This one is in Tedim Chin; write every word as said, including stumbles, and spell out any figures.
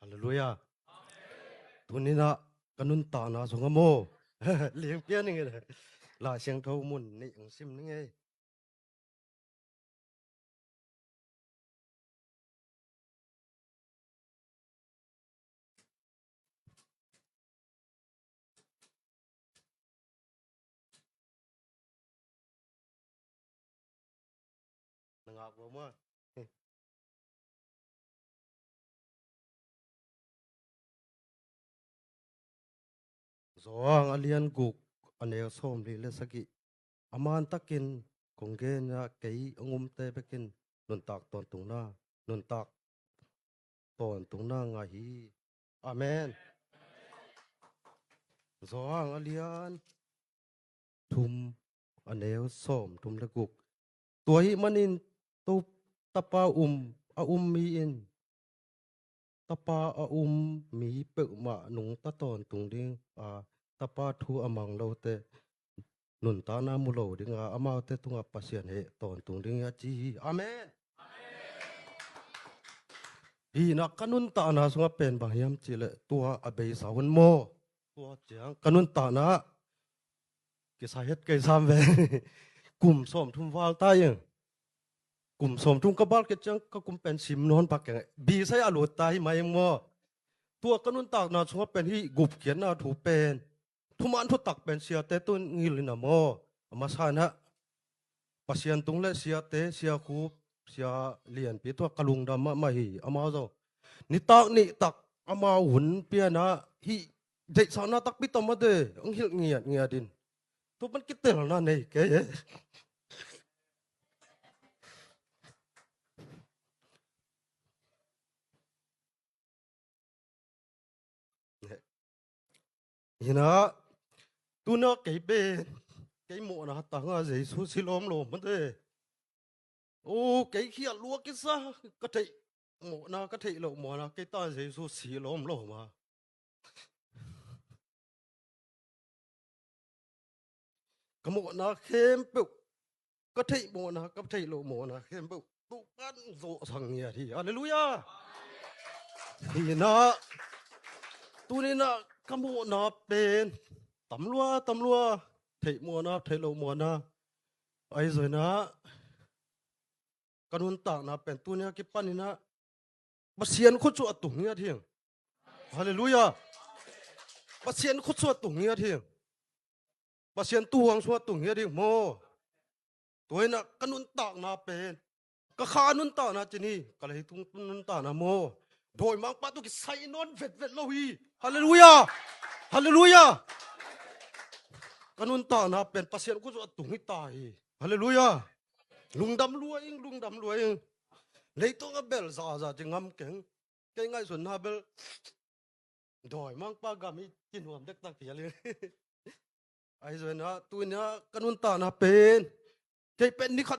Halleluiah. Tuni-in ah ka nuntakna sungah maw, liangpian ning ei. Lai Siangtho mun nih hong sim ning ei. Na ngak uh maw? Johan a lian guk, a neu sawmli le sagih. A man takin kong gen a, kei hong umte bekin nuntak tawntungna, nuntak tawntungna ngah hi. Amen. Johan a lian thum, a neu sawmthum le guk. Tua ahih manin to Tapa um, a um mi in Tapa a um mi peuhmah nungta tawntung ding a, Tapa thu a mang lote nuntakna mu lo ding a, amaute tungah Pasian heh tawntung ding hi a ci hi. Amen. Hih in ah ka nuntakna sungah pen bang hiam cih leh tua a beisa hun maw. Tua ciang ka nuntakna kisai het kei sam ve. Kum sawmthum val ta ing. Kum sawmthum ka val khit ciang ka kum pen sim nawn pak keng. Beisa a lut ta hi mai ing maw. Tua ka nuntakna sungah pen hih gupkhiatna thu pen, thuman thutak pen siate tungah ngilh in ah maw. A masa in ah Pasian tung le siate, sia Khup, sia Lianpi tungah ka lungdam mahmah hi. Amau zong nitak nitak amau hun pia in ah hih deihsakna takpi tam a de, hong hilh ngiatngiat in. Tua pan kitelna nei kei e. Hi in ah, tu-in ah kei pen, kei mawhna tangah Jesu si lawmlawm a de. O, kei khial lua kisa, ka theih mawhna, ka theih loh mawhna, kei tangah Jesu si lawmlawm a. Ka mawhna khempeuh, ka theih mawhna, ka theih loh mawhna khempeuh Topa'n zawhsak ngiat hi. Halleluiah. Hi in ah, tuni-in ah ka mawhna pen tam lua, tam lua, theih mawhna, theih loh mawhna. Ahi zongin ah ka nuntakna pen tuni-a kipanin ah Pasian khutsuah tung ngiat hi. Halleluiah. Pasian khutsuah tung ngiat hi. Pasian tuhuang sungah tung ngiat hi maw. Tua in ah ka nuntakna pen, ka kha nuntakna ci ni, ka leitung nuntakna maw, dawimangpa tawh kisai nawn vetvet lo hi. Halleluiah. Halleluiah. Ka nuntakna pen Pasian khutsuah tung hi ta hi. Halleluiah. Lungdam lua ing, lungdam lua ing. Leitung a bel zaza ci ngam keng. Kei ngaihsutna bel dawimangpa gam hi ci nuam dektak phial ing. Ahi zongin ah tuni-a ka nuntakna pen, kei pen ni khat